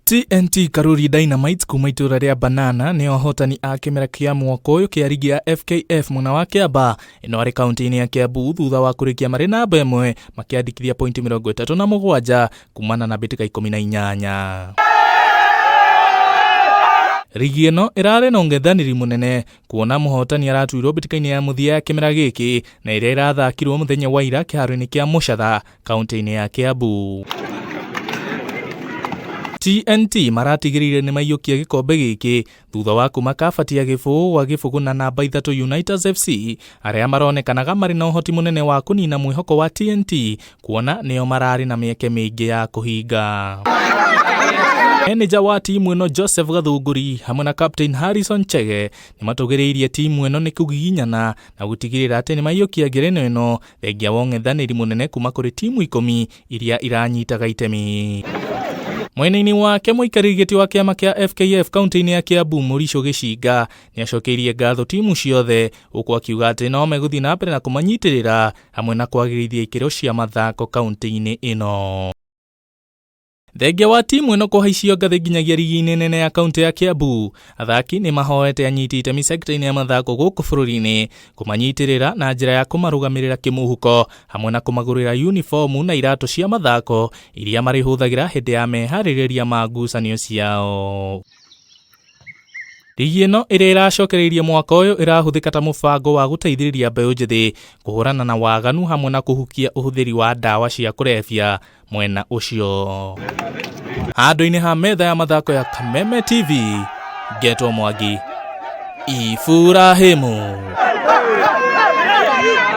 TNT Karuri Dynamites kuma itũra rĩa Banana nĩo ahotani a kĩmera kĩa mwaka ũyũ kĩa rigi ya FKF mwena wa Kĩamba ĩno arĩ kaunti-inĩ ya Kiambu thutha wa kũrĩkia marĩ namba ĩmwe makĩandĩkithia pointi 37 kumana na mbĩtĩka 18. Rigi ĩno ĩrarĩ na ũng'ethanĩri mũnene kuona mũhotani aratuirwo mbĩtĩka-inĩ ya mũthia ya kĩmera gĩkĩ na ĩrĩa ĩrathakirwo mũthenya wa ira kĩharo-inĩ kĩa Mũcatha kaunti-inĩ ya Kiambu. TNT maratigĩrĩire nĩ maiyũkia gĩkombe gĩkĩ thutha wa kuma kabati ya gĩbũgũ gwa gĩbũgũ na namba 3 Uniters FC arĩa maronekanaga marĩ na ũhoti mũnene wa kũnina mwĩhoko wa TNT kuona nĩo mararĩ na mĩeke mĩingĩ ya kũhinga. Manager wa timu ĩno Joseph Gathunguri hamwe na captain Harrison Chege nĩ matũgĩrĩirie timu ĩno nĩ kũgiginyana na gũtigĩrĩra atĩ nĩ maiyũkia ngerenwa ĩno thengia wa ũng'ethanĩri mũnene kuma kũrĩ timu 10 iria iranyitaga itemi. Mwena-inĩ wake mũikarĩri gĩtĩ wa kĩama kĩa FKF kaunti-inĩ ya Kiambu Mũricho Gĩcinga nĩ acokeirie ngatho timu ciothe gũkũ akiuga atĩ no megũthiĩ na mbere na kũmanyitĩrĩra hamwe na kwagĩrithia ikĩro cia mathako kaunti-inĩ ĩno. Thengia wa timu ĩno kũhaicio ngathĩ nginyagia rigi-inĩ nene ya kaunti ya Kiambu, athaki nĩ mahoete anyiti itemi sekta-inĩ ya mathako gũkũ bũrũri-inĩ kũmanyitĩrĩra na njĩra ya kũmarũgamĩrĩra kĩmũhuko hamwe na kũmagũrĩra uniformu na iratũ cia mathako iria marĩhũthagĩra hĩndĩ ya meharĩrĩria ma ngucanio ciao. Rigi ĩno ĩrĩa ĩracokereirie mwaka ũyũ ĩrahũthĩka ta mũbango wa gũteithĩrĩria mbeũ njĩthĩ kũhũrana na waganu hamwe na kũhukia ũhũthĩri wa ndawa cia kũrebia mwena ũcio. Handũ-inĩ ha metha ya mathako ya Kameme TV, ngetwo Mwangi Iburahĩmu.